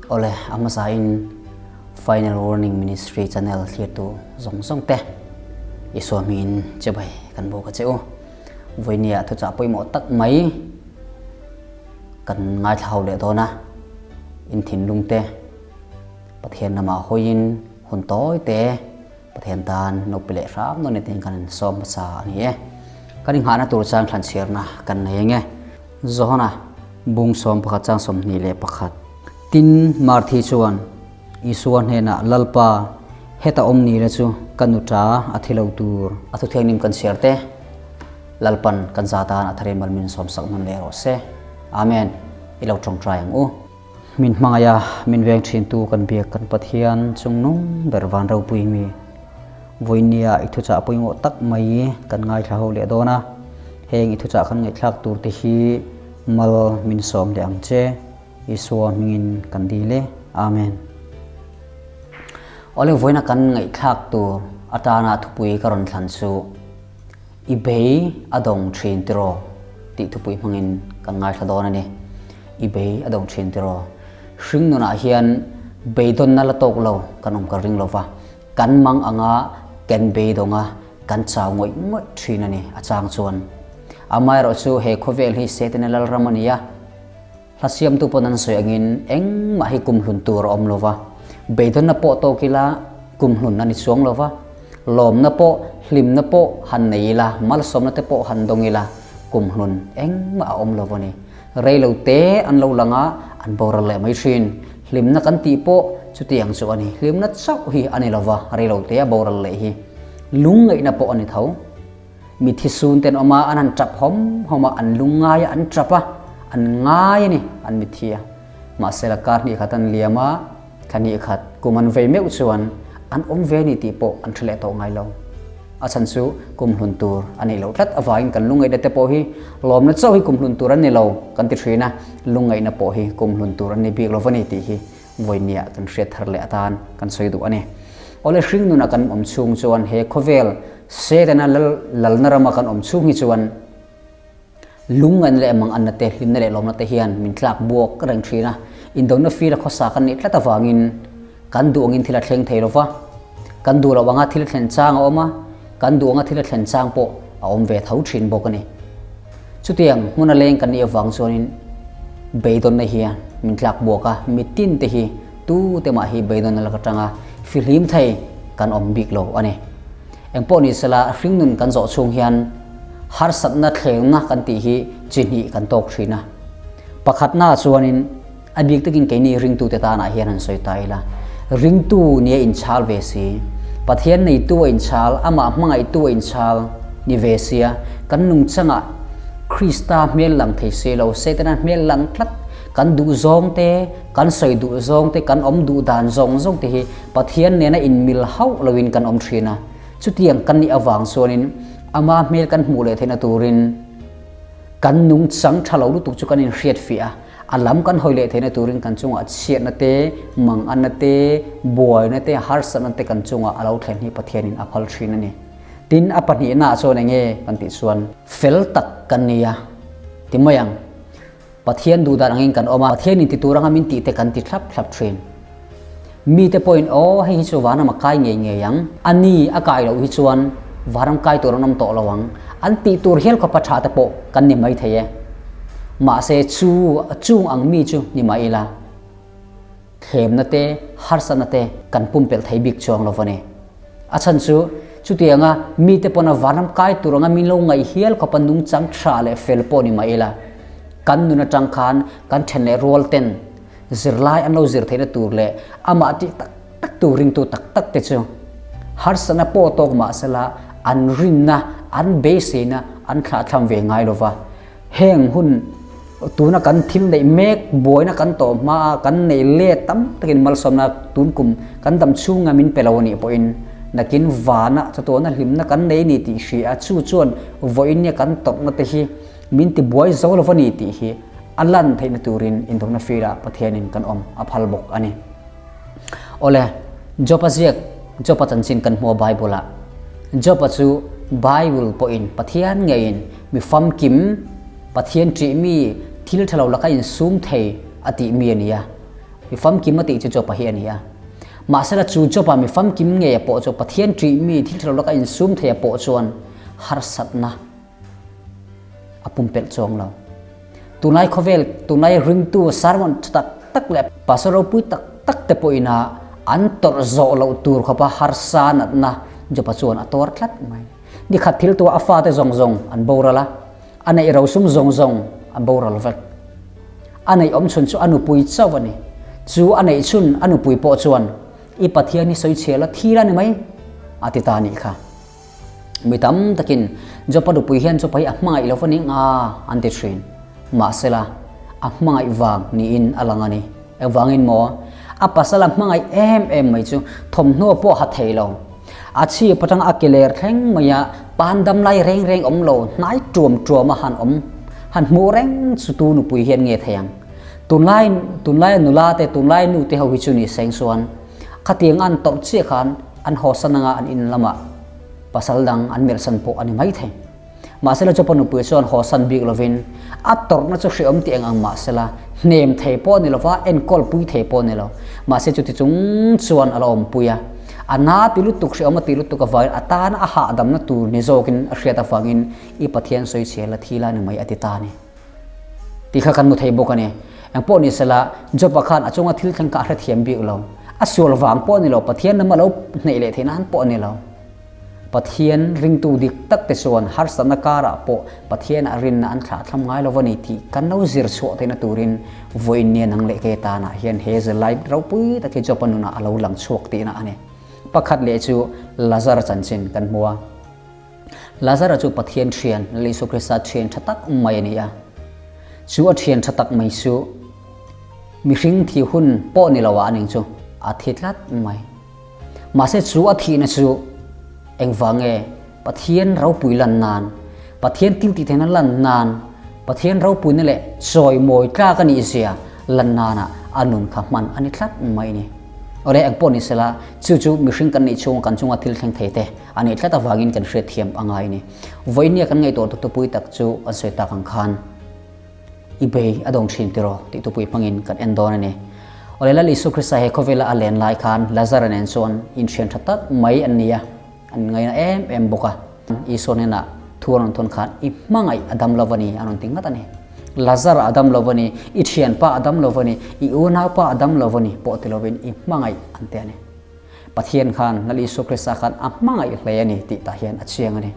Awle, a hmasain Final Warning Ministry channel thlirtu zawng zawng te Isua hmingin chibai kan bawk a che u. Vawinia thuchah pawimawh tak mai kan ngaithla ho leh dawn a, in thinlung te Pathian lamah hawiin hun tawi te Pathian tan lo pe leh hram dawn e tiin kan insawm hmasa a ni e. Kan inghahna tur chuan thlanchhirna kan nei ang e. Johana bung 11 chang 21. Tin, Marthi chuan Isua hnenah, Lalpa, heta awm ni la chu ka nu ta a thi lo tur. A thuthianghlim kan chhiar te, Lalpan kan za tan a tharin mal min sawmsak hman leh rawh se. Amen. I lo tawngtai ang u. Min hmangaih a, min veng thintu kan biak kan Pathian chungnung ber van ropui mi. Vawinia i thuchah pawimawh tak mai kan ngaithla ho leh dawn a, heng i thuchah kan ngaihthlak tur te hi mal min sawm leh ang che, Isua hmingin kan dil e. Amen. Awle vawiina kan ngaihthlak tur atana thupui ka rawn thlan chu I bei a dawng thin tiraw tih thupui hmangin kan ngaithla dawn a ni. I bei a dawng thin tiraw? Hring nunah hian beidawnna la tawk lo kan awm ka ring lova, kan mang anga kan beidawng a, kan chau ngawih ngawih thin a ni a chang chuan. Amaherawh chu he khawvel hi Setana lalram a ni a, hla siamtu pawn an sawi angin engmah hi kumhlun tur a awm lova, beidawnna pawh tawk ila kumhlun a ni chuang lova, lawmna pawh hlimna pawh han nei ila, malsawmna te pawh han dawng ila kumhlun engmah a awm lo a ni. Rei lo te an lo lang a, an boral leh mai thin. Hlimna kan tih pawh chutiang chu a ni. Hlimna chauh hi a ni lo va, rei lo te a boral leh hi lungngaihna pawh a ni tho. Mi thisun te an awm a, an han tap hawm hawm a, an lungngai a, an tap a, an ngai a ni, an mitthi a. Mahse la kar hnih khat an liam a, thla hnih khat kum an vei meuh chuan an awm ve a ni tih pawh an hre leh tawh ngai lo. A chhan chu kum hlun tur a nih loh tlat avangin kan lungngaihna te pawh hi lawmna chauh hi kum hlun tur an ni lo kan ti thin a, lungngaihna pawh hi kum hlun tur an ni bik lo va ni tih hi vawinia kan hriat thar leh atan kan sawi duh a ni. Awle hringnuna kan awm chhung chuan he khawvel Setana lal lalna rama kan awm chhung hi chuan lungngaihna leh manganna te, hlimna leh lawmna te hian min tlak buak reng thin a, indona fir a khawsa kan nih tlat avangin kan duh angin thil a thleng thei lo va, kan duh loh anga thil thlen chang a awm a, kan duh anga thil a thlen chang pawh a awm ve tho thin bawk a ni. Chutiang hmuna leng kan nih avang chuanin beidawnna hian min tlak buak a, mitin te hi tute mah hi beidawnna lak atanga fihlim thei kan awm bik lo a ni. Engpawh ni sela hringnun kan zawh chhung hian harsatna thlengna kan tih hi chi hnih kan tawk thin a. Pakhatna chuanin a bik takin keini ringtute tanah hian han sawi ta ila, ringtu nia inchhal ve si, Pathian neitu a inchhal, amah hmangaihtu a inchhal ni ve sia, kan nungchangah Krista hmel lang thei si lo, Setana hmel lang tlat, kan duh zawng te, kan sawi duh zawng te, kan awm duh dan zawng zawng te hi Pathian nena inmil hauh loin kan awm thin a, chutiang kan nih avang chuanin ama hmel kan hmuh leh theihna turin kan nungchang tha lo lutuk chu kan inhriat fiah a, a lam kan hawi leh theihna turin kan chungah chhiatna te, manganna te, buaina te, harsatna te kan chungah a lo thlen hi Pathianin a phal thin a ni. Tin, a pahnihnaah chuan eng nge kan tih chuan fel tak kan ni a ti mai ang. Pathian duh dan angin kan awm a, Pathian in ti tur anga min tih te kan ti thlap thlap thin. Mite pawhin aw hei hi chu vanram a kai ngei ngei ang, a ni a kai loh hi chuan vanram kai tur an awm tawh lo ang, an tih tur hial khawpa tha te pawh kan ni mai thei e. Mahse chu chung ang mi chu ni mah ila, thlemna te, harsatna te kan pumpelh thei bik chuang lo va ni. A chhan chu chutianga mite pawna vanram kai tur anga min lo ngaih hial khawpa nungchang tha leh fel pawh ni mah ila, kan nun atang khan kan then leh rual ten zirlai an lo zir theihna tur leh amah tih tak tak tu ringtu tak tak te chu harsatna pawh tawk mah sela an rinna, an beiseina an thlahthlam ve ngai lova. Heng hun tuna kan thil neih mek buaina kan tawh hma a kan neih let tam takin malsawmna tun kum kan dam chhunga min pe lo a nih pawhin nakin vana chatuahna hlimna kan nei ni tih hria a, chu chuan vawiin nia kan tawrhna te hi min ti buai zo lo va ni tih hi a lan theihna turin indawmna filah Pathianin kan awm a phal bawk a ni. Awle, Job-a ziak, Job-a chanchin kan hmu a Bible-ah. Job-a chu Bible pawhin Pathian ngeiin mi famkim, Pathian ṭih mi, thil ṭha lo laka insum thei a tih mi a ni a. Mi famkim a tih chu Job-a hi a ni a. Mahsela chu Job-a mi famkim ngeia pawh chu Pathian ṭih mi thil ṭha lo laka insum theia pawh chuan harsatna a pumpelh chuang lo. Tunlai khawvel, tunlai ringtu sermon ṭha tak tak leh pastor ropui tak tak te pawhin a an tawrh zawh loh tur khawpa harsa natna Job-a chuan a tuar tlat mai. Nikhat thil tuah a fate zawng zawng an boral a, a neih rosum zawng zawng an boral vek. A neih awm chhun chu a nupui chauh a ni. Chu a neih chhun a nupui pawh chuan, I Pathian hi sawi chhia la thi la ni mai, a ti ta a nih kha. Mi tam takin Job-a nupui hian Job-a hi a hmangaih lo va ning a, an ti thin. Mahsela, a hmangaih vang niin a lang a ni. Engvangin maw? A pasal a hmangaih em em mai chu thawmhnaw pawh ha thei lo. A chhip atanga a ke ler thleng mai a, pan dam lai reng reng awm lo, hnai tuam tuam a han awm, han hmuh reng chu tu nupui hian nge thei ang? Tunlai, tunlaia nula te, tunlai nu te ho hi chu ni seng chuan khatiang an tawrh chiah khan an hawsan anga an in lamah pasal dang an melhsan pawh a ni mai thei. Mahsela Jopa nupui chuan hawsan bik lovin a tawrhna chu hreawm tih eng ang mahsela hnem thei pawh a ni lova, enkawl pui thei pawh a ni lo. Mahse chuti chung chuan a la awmpui a. A na ti lutuk, hreawm a ti lutuk avangin a tana a hahdamna tur ni zawkin a hriat avangin i Pathian sawichhia la thi la ni mai a ti ta a ni. Tih kha kan hmu thei bawk a ni. Engpawh ni sela, Joba khan a chunga thil thleng kha a hrethiam bik lo. A sual vang pawh a ni lo, Pathian lam a lo hneih leh theih nan pawh a ni lo. Pathian ringtu dik tak te chuan harsatna karah pawh Pathianah rinna an thlah thlam ngai lo a ni tih kan lo zir chhuah theihna turin vawiin nia nang leh kei tanah hian he zirlai ropui tak hi Job-a nunah a lo lang chhuak tihna a ni. Pakhat leh chu Lazara chanchin kan hmu a. Lazara chu Pathian thian, Lal Isua Krista thian tha tak mai a ni a. Chu a thian tha tak mai chu mihring thi hun pawh ni lo ah a ning chu a thi tlat mai. Mahse chu a thihna chu engvang nge Pathian ropui lan nan, Pathian thil tih theihna lan nan, Pathian ropuina leh chawimawi tlak a nih zia lan nana a nun kha hman a ni tlat mai ni. Awle engpawh ni sela, chu chu mihring kan nih chhunga kan chunga thil thleng thei te a nih tlat avangin kan hriatthiam a ngai ni. Vawinia kan ngaihtuah tu tupui tak chu an sawi tak ang khan, I bei a dawng thin tiraw tih tupui hmangin kan en dawn a ni. Awle Lal Isu Krista he khawvela a len lai khan Lazara nen chuan inthian tha tak mai an ni a, an ngaina em em bawk a. Isua hnenah thu a rawn thawn khan i hmangaih a dam lo a ni a rawn ti ngat a ni. Lazara a dam lo a ni, i thianpa a dam lo a ni, i unaupa a dam lo a ni pawh ti lovin i hmangaih an ti a ni. Pathian khan Lal Isua Krista khan a hmangaih hle a ni tih tah hian a chiang a ni.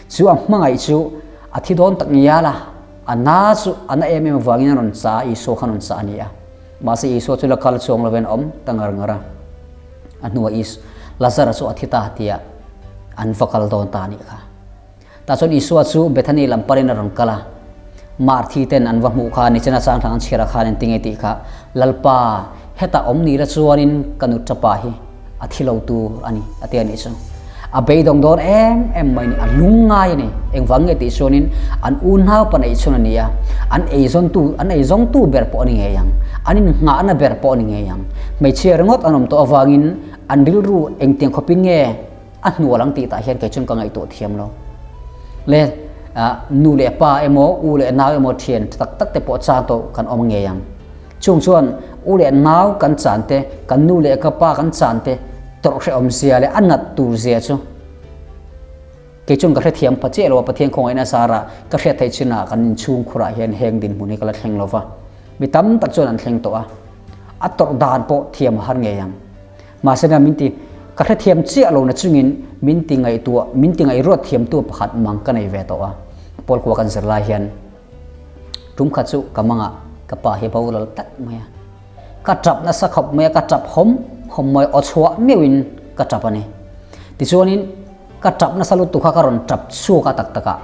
Chu a hmangaih chu a thi dawn tak ngial a, a na chu a na em em avangin a rawn chah a, Isua khan a rawn chah a ni a. Mahse Isua chu la kal chuang lovin a awm ta ngar ngar a. A hnuah Is Lazara chu a thi ta tia an va kal dawn ta a nih kha. Tah chuan Isua chu Bethany lam parin a rawn kal a, Marthi ten an va hmuh kha nichina changthlang an chhiar ah khan engti nge tih kha, Lalpa, hetah awm ni la chuanin ka nu tapa hi a thi lo tur a ni, a ti a nih chu. A beidawng dawn em em mai ni, a lung ngai a ni. Engvang nge tih chuanin an unau pa neih chhun a ni a, an eizawntu, an eizawngtu ber pawh a ni ngei ang, an innghahna ber pawh a ni ngei ang. Hmeichhia ringawt an awm tawh avangin an rilru engtiang khawpin nge A hnual ang tih tah hian kei chuan ka ngaihtuah thiam lo. Le nu leh pa emaw, u leh nau emaw thian tha tak tak te pawh chan tawh kan awm ngei ang. Chung chuan u leh nau kan chan te, kan nu leh ka pa kan chan te tawrh hrehawm zia leh a nat tur zia chu kei chuan ka hrethiam pha chiah lo a, Pathian khawngaihna zarah ka hriat theih chinah kan inchhung khurah hian heng dinhmun hi ka la thleng lo va. Mi tam tak chuan an thleng tawh a, a tawrh dan pawh thiam a har ngei ang. Mahse na min ti, ka hrethiam chiah lo na chungin min ti ngaihtuah, min ti ngaihruat thiamtu pakhat mang ka nei ve tawh a. Paul kua kan zir lai hian tum khat chu ka mangah ka pa hi a boral tlat mai a. Ka tap nasa khawp mai a, ka tap hawm hawm mai, aw chhuah meuhin ka tap a ni. Tichuanin ka tap nasa lutuk kha ka rawn tap chhuak a tak takah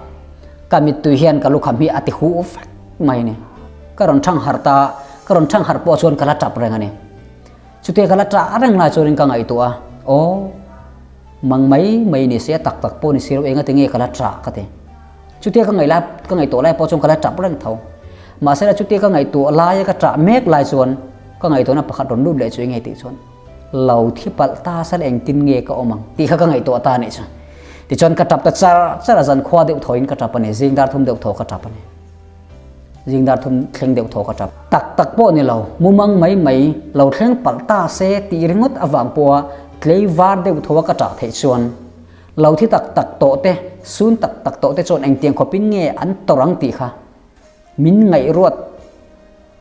ka mittui hian ka lukham hi a ti huh vek mai a ni. Ka rawn thang harh ta, ka rawn thang harh pawh chuan ka la tap reng a ni. Chutia ka la ṭah reng lai chuanin ka ngaihtuah a, aw, mang mai mai ni se, a tak tak pawh ni si lo, engati nge ka la ṭah ka ti. Chutia ka ngaih lai, ka ngaihtuah lai pawh chuan ka la ṭap reng tho. Mahse la chutia ka ngaihtuah laia ka ṭah mek lai chuan ka ngaihtuahna pakhat rawn lut leh chu enge tih chuan lo thi palh ta sal engtin nge ka awm ang tih kha ka ngaihtuah ta a nih chu. Tichuan ka ṭap ta char char a, zankhua deuh thawiin ka ṭap a ni, zing dar thum deuh thaw ka ṭap a ni. Zing dar thum thleng deuh thaw ka tap. Tak tak pawh ni lo, mumang mai mai lo thleng palh ta se tih ringawt avang pawha tlei var deuh thaw a ka tah theih chuan lo thi tak tak tawh te, sun tak tak tawh te chuan engtiang khawpin nge an tawrh ang tih kha min ngaihruat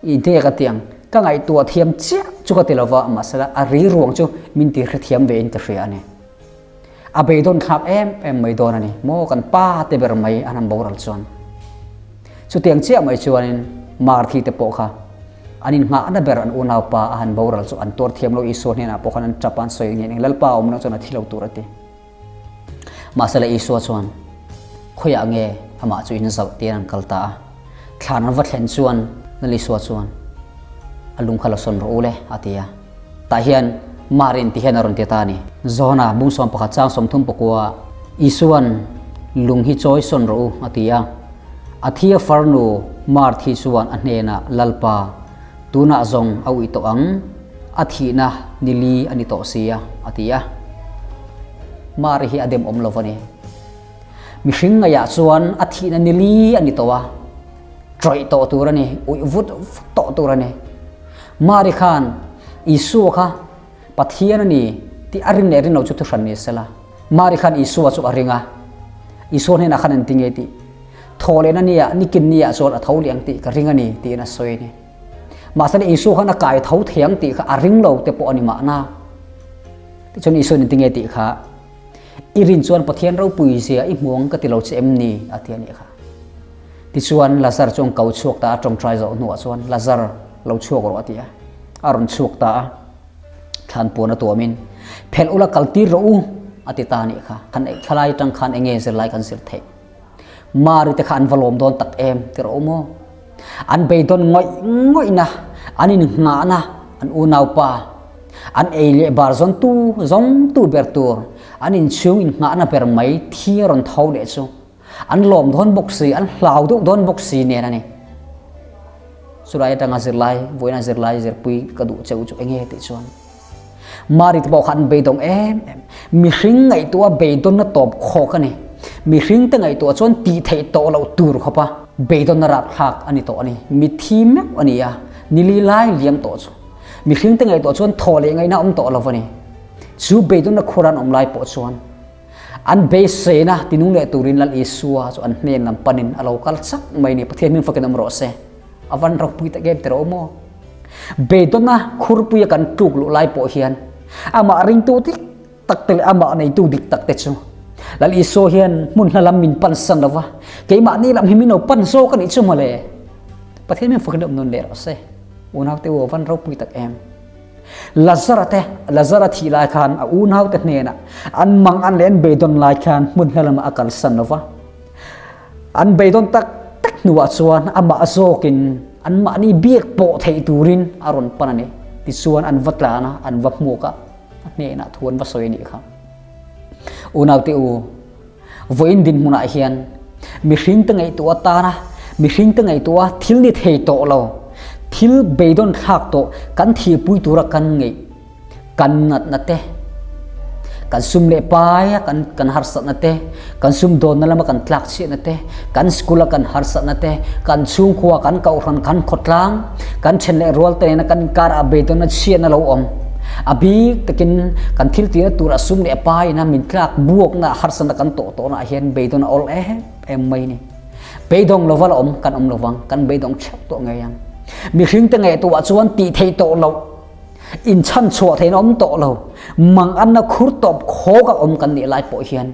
i hne ka ti ang. Ka ngaihtuah thiam chiah chu ka ti lo va, mahsela a ri ruang chu min ti hrethiam ve in ka hria a ni. A beidawn thlak em em mai dawn a ni maw kan pa te ber mai an han boral chuan. Chutiang chiah mai chuanin Marthi te pawh kha an inngahna ber an unaupa a han boral chu an tuar thiam lo Isua hnenah pawh khan an tap a an sawi nge eng Lalpa a awm loh chuan a thi lo tur a ti. Mahsela Isua chuan khawiah nge amah chu in zauh tiin an kal ta a. Thlan an va thlen chuan Lal Isua chuan a lung kha la sawn rawh u le a ti a. Tah hian Marin ti hian a rawn ti ta a ni. Johana bung 11 chang 34 Isuan lung hi chawi sawn rawh u a ti a. A thia farnu Marthi chuan a hnenah Lalpa tunah zawng a uih tawh ang, a thihna ni li a ni tawh si a a ti a. Mari hi a dem awm lo a ni. Mihring ngaihah chuan a thihna ni li a ni tawh a, ṭawih tawh tur a ni, uih vut vut tawh tur a ni. Mari khan Isua kha Pathian a ni tih a rin leh rin lo chu thuhran ni sela. Mari khan Isua chu a ring a, Isua hnenah khan engti nge tih? Thaw lehna nia, nikin nia chuan a tho leh ang tih ka ring a ni tiin a sawi a ni. Mahse Isua khan a kai tho thei ang tih kha a ring lo te pawh a ni mahna. Tichuan Isuan engti nge tih kha I rin chuan Pathian ropui zia i hmu ang ka ti lo che em ni? a ti a nih kha. Tichuan Lazar chu an ko chhuak ta a, tawngtai zawh hnuah chuan Lazar lo chhuak rawh a ti a, a rawn chhuak ta a, thlan puan a tuamin phelh ula kal tir rawh u a ti ta a nih kha. Kan thalai atang khan enge zirlai kan zir theih? Mari te kha an va lawm dawn tak em ti rawh u maw? An beidawn ngawih ngawihna, an innghahna, an unaupa, an ei leh bar zawntu zawngtu ber tur, an inchhung innghahna ber mai thi a rawn tho leh chu an lawm dawn bawk si, an hlau deuh dawn bawk si nen a ni. Chulai atanga zirlai, vawiina zirlai zirpui ka duh cheu chu enge tih chuan Mari te pawh kha an beidawng em em. Mihring ngaihtuah beidawnna tawp khawk a ni. Mihring te ngaihtuah chuan tih theih tawh loh tur khawpa beidawnna rapthlak a ni tawh a ni. Mithi meuh a ni a, nili lai liam tawh chu. Mihring te ngaihtuah chuan thaw leh ngaihna awm tawh lo a ni. Chu beidawnna khur an awm lai pawh chuan an beiseina tinung leh turin Lal Isua chu an hnen lam panin a lo kal chak mai a ni. Pathian hming fakin awm rawh se. A van ropui tak em tiraw maw? Beidawnna khurpuia kan tluk luh lai pawh hian amah ringtu dik tak te leh amah neitu dik tak te chu Lal Isua hian hmun hla lam min pansan lo va, keimahni lam hi min lo pan zawk a nih chu mawle. Pathian min fakin awm nawn leh rawh se. Unaute u a van ropui tak em. Lazara te, Lazara thih lai khan a unaute hnenah an mang an leh an beidawn lai khan hmun hla lamah a kalsan lo va. An beidawn tak tak hnuah chuan amah zawkin anmahni biak pawh theih turin a rawn pan a ni. Tichuan an va tlan a, an va hmuak a, a hnenah thu an va sawi a nih kha. Unaute u, vawiin dinhmunah hian mihringte ngaihtuah atana mihringte ngaihtuah thil ni thei tawh lo, thil beidawn thlak tawh kan thihpui tura kan ngeih Kan natna te, kan sum leh paia kan kan harsatna te, kan sumdawnna lama kan tlak chhiatna te, kan school a kan harsatna te, kan chhungkhua, kan kohhran, kan khawtlang, kan then leh rual te nena kan inkar ah beidawnna chhiatna lo awm. A bik takin kan thil tihna tur a sum leh paina min tlak buakna harsatna kan tawh tawhna ah hian beidawn a awl em em mai a ni. Beidawng lova la awm kan awm lovang, kan beidawng theuh tawh ngei ang. Mihring te ngaihtuah chuan tih theih tawh loh. Inchhan chhuah theihna awm tawh lo, manganna khur tawp khawk a awm kan nih lai pawh hian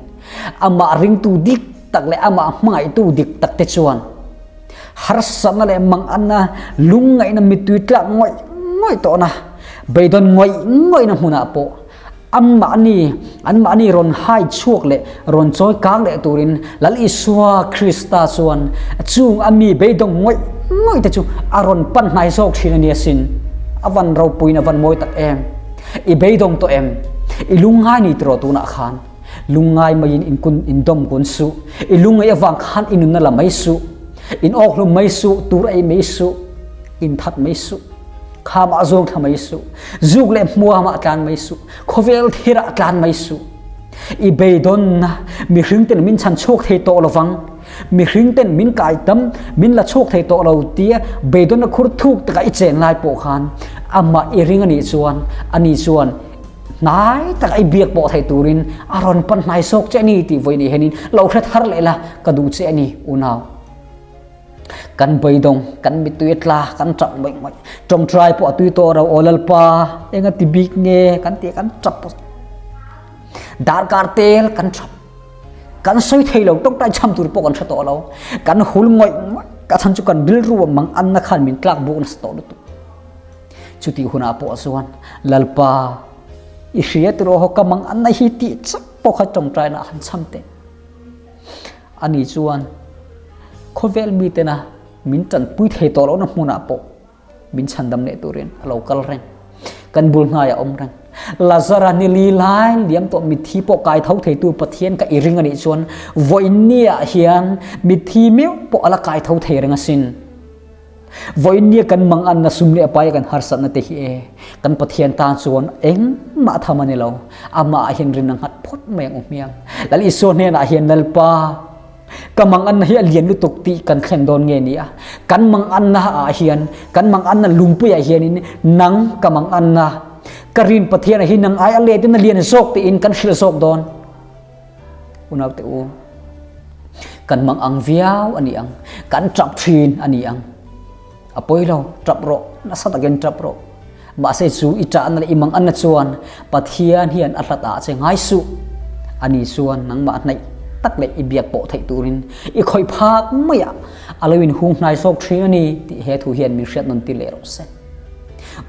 amah ringtu dik tak leh amah hmangaihtu dik tak te chuan harsatna leh manganna lungngaihna mittui tlak ngawih ngawih tawhna, beidawn ngawih ngawihna hmunah pawh anmahni anmahni rawn hai chhuak leh rawn chawi kang leh turin Lal Isua Krista chuan chung a mi beidawng ngawih ngawih te chu a rawn pan hnai zawk thin a ni asin. A van ropuiin a van mawi tak em. I beidawng tawh em? I lungngai ni tiraw tunah khan? Lungngai maiin in kun in dawm kun suh. I lungngaih avang khan i nunna la mai suh. In awkhlum mai suh, tur ei mai suh, in that mai suh. Khamah zawng thla mai suh. Zuk leh hmuamah tlan mai suh. Khawvel thirah tlan mai suh. I beidawnna mihring ten min chhan chhuak thei tawh lovang. Mihring ten min kai tam, min la chhuak thei tawh lo tia beidawnna khur thuk taka i chen lai pawh khan amah i ring a nih chuan ani chuan hnai taka i biak pawh thei turin a rawn pan hnai sawk che a ni tih vawi nih hianin lo hre thar leh la ka duh che a ni unau. Kan beidawng, kan mittui a tla, kan tap ngawih ngawih. Tawngtai pawh a tui tawh ro, aw Lalpa, eng a ti bik nge kan tih kan tap. Darkar tel kan tap. Kan sawi thei lo, tawngtai cham tur pawh kan hre tawh lo. Kan hul ngawih ngawih, ka chhan chu kan rilru a mang anna khan min tlak buk nasa tawh lutuk. Chutih hunah pawh chuan Lalpa, i hria tiraw haw ka mang anna hi tih chak pawh kha tawngtaina han cham teh. Ani chuan khawvel mitena min tanpui thei tawh lohna hmunah pawh min chhandam leh turin a lo kal reng. Kan bul hnaiah awm reng. Lazara ni li lai liam tawh mitthi pawh kai tho theitu Pathian ka i ring anih chuan vawiinniah hian mitthi meuh pawh a la kai tho thei reng asin. Vawiinnia kan manganna sum leh pai kan harsatna te hi e kan Pathian tan chuan engmah tham a ni lo. Amah ah hian rin a nghat phawt mai ang u hmiang. Lal Isua hnenah hian Lalpa, ka manganna hi a lian lutuk tih kan thlen dawn nge ni a? Kan manganna ah hian, kan manganna lungpuiah hianin nang ka manganna, ka rin Pathian ah hi nang ai a letin a lian zawk tiin kan hrilh zawk dawn. Unaute u, kan mang ang viau a ni ang, kan tap thin a ni ang. A pawi lo, tap rawh, nasa takin tap rawh. Mahse chu i ṭahna leh i mang anna chuan Pathian hian a hlat ah che ngai suh. Ani chuan nangmah hnaih tak leh i biak pawh theih turin i khawih phak maiah a lo inhung hnai zawk thin a ni tih he thu hian min hriat nawn tir leh rawh se.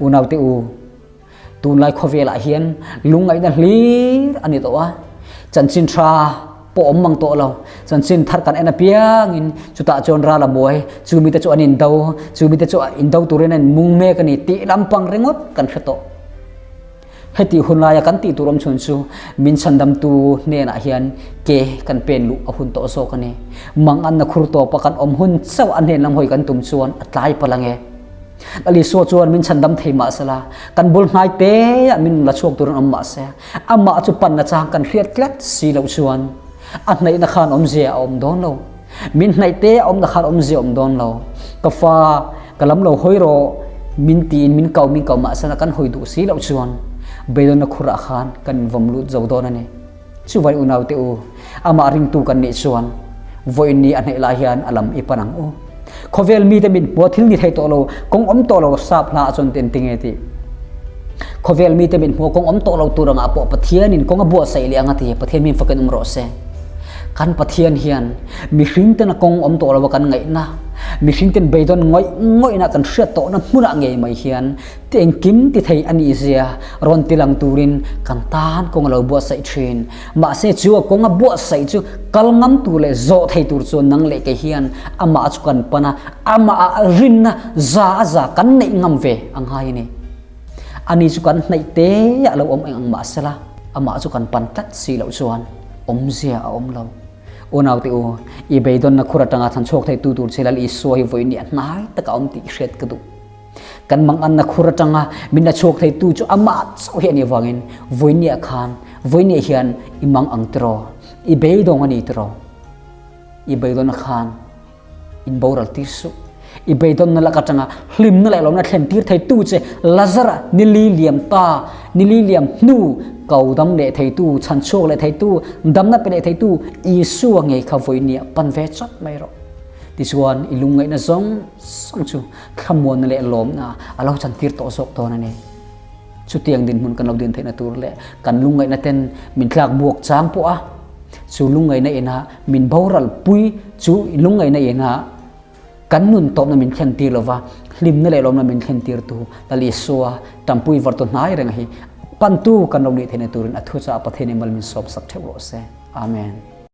Unaute u, Tunlai khawvelah hian lungngaihna hlir a ni tawh a, chanchin tha pawh awm mang tawh lo. Chanchin thar kan en apiangin chutah chuan ral a buai, chu mite chu an indo, chu mite chu indo turin an inmung mek a ni tih lampang ringawt kan hre tawh. Heti hun laia kan tih tur awm chhun chu min chhandamtu hnenah hian ke kan pen luh a hun tawh zawk a ni. Manganna khur tawpa kan awm hun chauh a hnen lam hawi kan tum chuan a tlai palh ange. Lal Isua chuan min chhandam thei mah sela, kan bul hnai te ah min la chhuak tur an awm mah se, amah chu panna chang kan hriat tlat si loh chuan a hnaihna khan awmzia a awm dawn lo. Min hnaih te a awmna khan awmzia a awm dawn lo. Ka fa, ka lam lo hawi rawh, min tiin min kau min kau mah sela kan hawi duh si loh chuan beidawnna khurah khan kan invawm lut zo dawn a ni. Chuvai unaute u, amah ringtu kan nih chuan vawiin ni a hnaih lai hian a lam i pan ang u. Khawvel mite mit hmua thil ni thei tawh lo, kawng awm tawh lo sap hla ah chuan ti tinge tih. Khawvel mite mit hmua kawng awm tawh lo tur angah pawh Pathianin kawng a buatsaih leh ang a ti. Pathian min fakin awm rawh se. Kan Pathian hian mihring tena kawng awm tawh lo a kan ngaihna, mihring ten beidawn ngawih ngawihna kan hriat tawhna hmunah ngei mai hian Engkim ti thei a nih zia rawn ti lang turin kan tan kawng a lo buatsaih thin. Mahse chu a kawng a buatsaih chu kal ngam tur leh zawh thei tur chuan nang leh kei hian amah chu kan pan a, amah ah rinna za a za kan neih ngam ve a ngai a ni. Ani chu kan hnaih te ah lo awm eng ang mahsela amah chu kan pan tlat si loh chuan awmzia a awm lo. Unaute u, i beidawnna khur atanga chhanchhuak theitu tur che Lal Isua hi vawiin ah hnai taka awm tih hriat ka duh. Kan manganna khur atanga min la chhuak theitu chu amah chauh hi a nih avangin vawinia khan vawinia hian i mang ang tiraw, i beidawng a ni tiraw, i beidawnna khan in boral tir suh. I beidawnna lak atanga hlimna leh lawmna thlen tir theitu che Lazara nili liam ta, nili liam hnu ko dam leh theitu, chhan chhuak leh theitu, damna pe leh theitu Isua ngei kha vawinia pan ve chawt mai rawh. Tichuan i lungngaihna zawng zawng chu thlamuanna leh lawmna a lo chantir tawh zawk dawn a ni. Chutiang dinhmun kan lo din theihna tur leh kan lungngaihna ten min tlak buak chang pawh a, chu lungngaihna ina min boral pui, chu lungngaihna ina kan nun tawpna min thlen tir lova hlimna leh lawmna min thlen tirtu Lal Isua tampui vartu hnai reng hi pantu kan lo nih theihna turin a thuchah Pathianin mal min sawmsak theuh rawh se. Amen.